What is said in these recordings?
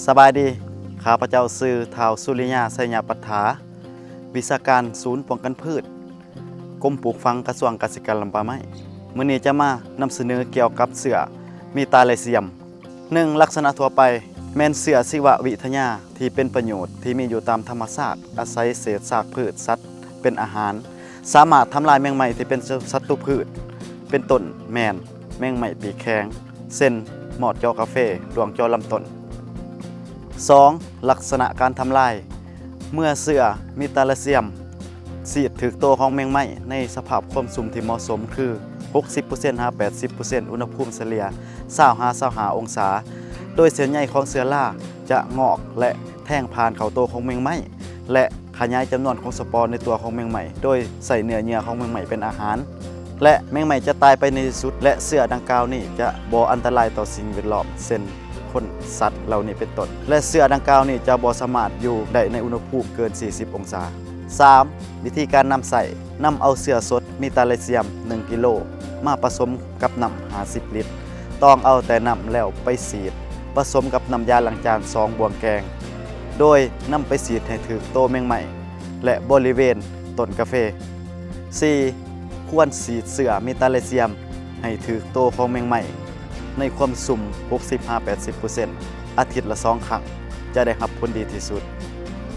ສະບາຍດີ, ຂ້າພະເຈົ້າຊື່ ທ້າວ ສຸລິຍາ ໄຊຍະປັດຖາ, ວິຊາການສູນປ້ອງກັນພືດ, ກົມປູກຝັງ ກະຊວງກະສິກຳ ແລະ ປ່າໄມ້. ມື້ນີ້ຈະມານຳສະເໜີກ່ຽວກັບເຊື້ອມີຕາໄລຊຽມ. ໜຶ່ງ, ລັກສະນະທົ່ວໄປ ແມ່ນເຊື້ອຊີວະວິທະຍາທີ່ເປັນປະໂຫຍດ ທີ່ມີຢູ່ຕາມທຳມະຊາດ, ອາໄສເສດຊາກພືດສັດເປັນອາຫານ, ສາມາດທຳລາຍແມງໄມ້ທີ່ເປັນສັດຕູພືດ ເປັນຕົ້ນແມ່ນແມງໄມ້ປີກແຂງ ເຊັ່ນ ມອດຈໍ່ກາເຟ, ດວງຈໍ່ລຳຕົ້ນ. ສອງ, ລັກສະນະການທຳລາຍ ເມື່ອເຊື້ອມີຕາໄລຊຽມສີດຖືກໂຕຂອງແມງໄມ້ໃນສະພາບຄວາມຊຸ່ມທີ່ເໝາະສົມ ຄື ຫົກສິບເປີເຊັນ ຫາ ແປດສິບເປີເຊັນ ອຸນຫະພູມສະເລ່ຍ ຊາວ ຫາ ຊາວຫ້າ ອົງສາ, ໂດຍເສັ້ນໃຍຂອງເຊື້ອລາຈະງອກ ແລະ ແທງຜ່ານເຂົ້າໂຕຂອງແມງໄມ້ ແລະ ຂະຫຍາຍຈຳນວນຂອງສະປອໃນຕົວຂອງແມງໄມ້ ໂດຍໃຊ້ເນື້ອເຍື່ອຂອງແມງໄມ້ເປັນອາຫານ ແລະ ແມງໄມ້ຈະຕາຍໄປໃນທີ່ສຸດ ແລະ ເຊື້ອດັ່ງກ່າວນີ້ຈະບໍ່ອັນຕະລາຍຕໍ່ສິ່ງແວດລ້ອມ ເຊັ່ນ ຄົນ, ສັດເຫຼົ່ານີ້ເປັນຕົ້ນ ແລະ ເຊື້ອດັ່ງກ່າວນີ້ຈະບໍ່ສາມາດຢູ່ໄດ້ໃນອຸນຫະພູມເກີນ ສີ່ສິບ ອົງສາ. ສາມ, ວິທີການນຳໃຊ້. ນຳເອົາເຊື້ອສົດມີຕາໄລຊຽມ ໜຶ່ງ ກິໂລ ມາປະສົມກັບນ້ຳ ຫ້າສິບ ລິດ. ຕອງເອົາແຕ່ນ້ຳແລ້ວໄປສີດ ປະສົມກັບນ້ຳຢາລ້າງຈານ ສອງ ບ່ວງແກງ ໂດຍນຳໄປສີດໃຫ້ຖືກໂຕແມງໄມ້ ແລະ ບໍລິເວນຕົ້ນກາເຟ. ສີ່, ຄວນສີດເຊື້ອມີຕາໄລຊຽມໃຫ້ຖືກໂຕຂອງແມງໄມ້ໃນຄວາມຊຸ່ມ ຫົກສິບ ຫາ ແປດສິບເປີເຊັນ ອາທິດລະ ສອງ ຄັ້ງ ຈະໄດ້ຮັບຜົນດີທີ່ສຸດ.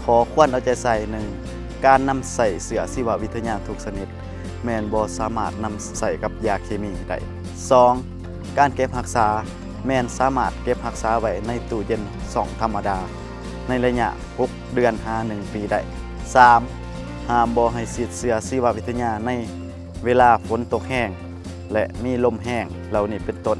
ຂໍ້ຄວນເອົາໃຈໃສ່. ໜຶ່ງ, ການນຳໃຊ້ເຊື້ອຊີວະວິທະຍາທຸກຊະນິດ ແມ່ນບໍ່ສາມາດນຳໃຊ້ກັບຢາເຄມີໄດ້. ສອງ, ການເກັບຮັກສາ ແມ່ນສາມາດເກັບຮັກສາໄວ້ໃນຕູ້ເຢັນຊ່ອງທຳມະດາ ໃນໄລຍະ ຫົກ ເດືອນ ຫາ ໜຶ່ງ ປີໄດ້. ສາມ, ຫ້າມບໍ່ໃຫ້ສີດເຊື້ອຊີວະວິທະຍາໃນເວລາຝົນຕົກແຮງ ແລະ ມີລົມແຮງເຫຼົ່ານີ້ເປັນຕົ້ນ.